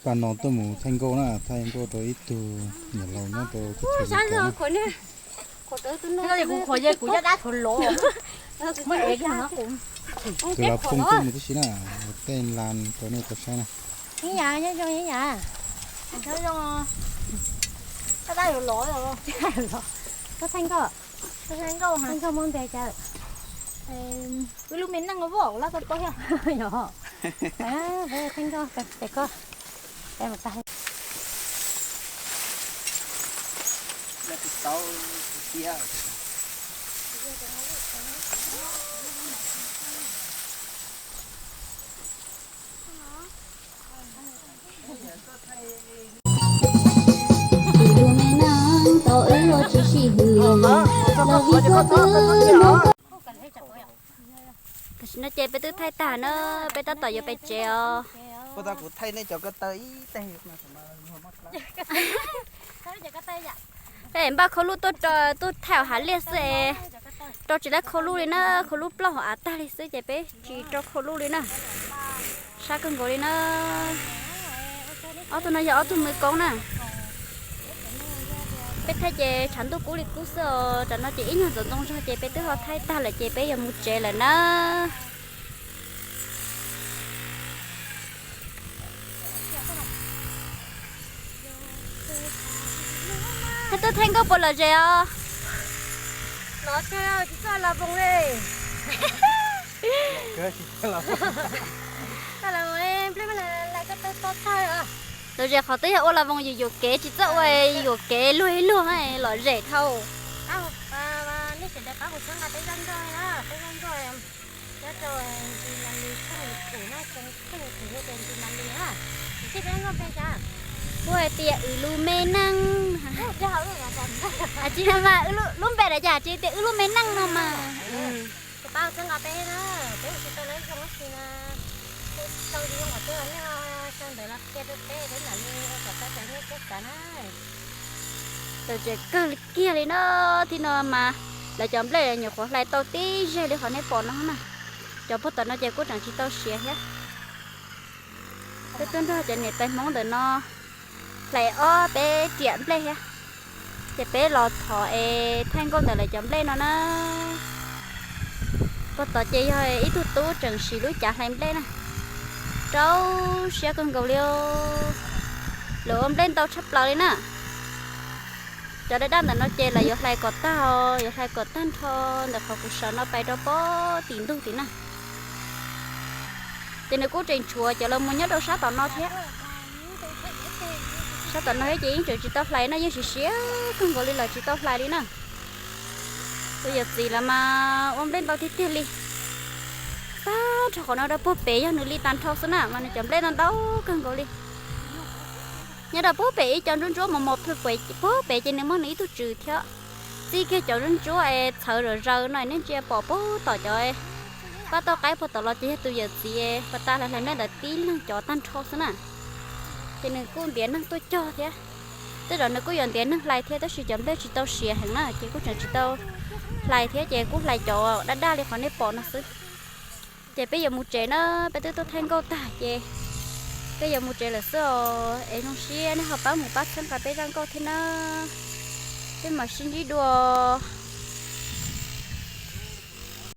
Pab no tuaj mus thaij nkauj na, thaij nkauj rau ib tug niam laus nyob rau teb chaws Amelikas na. Kuv qhuas, kuv caj dab tshuav los. Tus los phooj tuaj mus tib si na, tej las rau nej tau saib na. Ib yam, nyob zoo ib yam. Nyob zoo. Caj dab yuav los. Koj thaij nkauj, thaij nkauj, thaij nkauj muab npe cas? Wb lub me neej voj lab tau pab thiab. Yog. Thaij nkauj, tes koj. Tus me neej tau wb ua tsis sij hwm, los vim koj twb hnov. Tam sim no ces peb twb thaij tag na, peb tab tom yuav pem tsev os. Kuv thaij nej cov ko taw ib teg. Peb npaj khau lub tuaj, tuaj thaij hav liaj xwb es rau tsis tau khau lub li na, khau lub ploj hauv av tag li xwb ces peb tsis rau khau lub li na. Sab kawg nkaus li na. Ob tug no yog ob tug mws koob na. Peb thaij ces tshav ntuj kub li kub xwb os, tam no ces ib nyuag ntxoov ntxoo zog ces peb twb ho thaij tag lawm ces peb yuav mus tsev lawm na. Thaij tuaj thaij nkauj puas lom zem os? Los tsis txawj los voos li. Lom zem qhov twb yog ua los voos yuam yuam kev, tsis txawj ua yuam kev luag ib luag lom zem dhau. Kuv hais tias wb lub me neej. Tsis no mas lub npe dav cas tsis tias wb lub me neej no mas. Lom zem kawg li kiag li na, thib no mas lawv cov nplej nyuam qhuav hlais tau tib zeg li qhov nej pom no na. Cov puag tom no ces kuj tseem tsis tau siav thiab. Peb tuaj nrog cov niam tais Hmoob ntawm no hlais ob peb riam nplej thiab. Ces peb los thov es thaij nkauj ntawm lawv cov nplej no na. Puag tom ces yog ib tug tub tseem siv lub cav hlais nplej na. Rau siab kawg nkaus li os. Lawv ua nplej ntau tshaj plaws li na. Cov daj daj ntawm no ces lawv yuav hlais kom tag os, yuav hlais kom tag nrho ntawm qhov kuv sawv no pais rau pob tim ntug tim na. Ces nws kuj tseem tshuav cov los mus nyob rau sab tom no thiab. Sab tom no thiab ces yeej tseem tsis tau hlais no, yeej siav siav kawg nkaus li lawm tsis tau hlais li na. Tus yawm txiv lawv mas ua nplej ntau tiag tiag li. Tag nrho qhov no rau puag pem yog nws li tag nrho xwb na, mas nws cov nplej no ntau kawg nkaus li. Nyob rau puag pem ib co ntsuab ntsuab mos mos puag pem ces nws muaj nws ib tug tswm thiab. Txij kiag cov ntsuab ntsuab es txhawv zom zaws no nej ntsia pom puag tom cov pab tauj qaib puag tom los ces yog tus yawm txiv pas tas hlais hlais nplej ntawd tib leeg cov tag nrho xwb na. Ces nws kuj ntiav neeg tuaj cog thiab. Tej zaum nws kuj yuav ntiav neeg hlais thiab tab sis cov nplej tsis tau siav heev na ces kuj tseem tsis tau hlais thiab ces kuj hlais cov daj daj li qhov nej pom no xwb. Ces peb yuav mus tsev na, peb twb tuaj thaij nkauj tag ces peb yuav mus tsev lawm xwb os. Es zoo siab nej ho pab mus pab txhawb nqa peb zaj nkauj thiab na. Peb mam sib ntsib dua.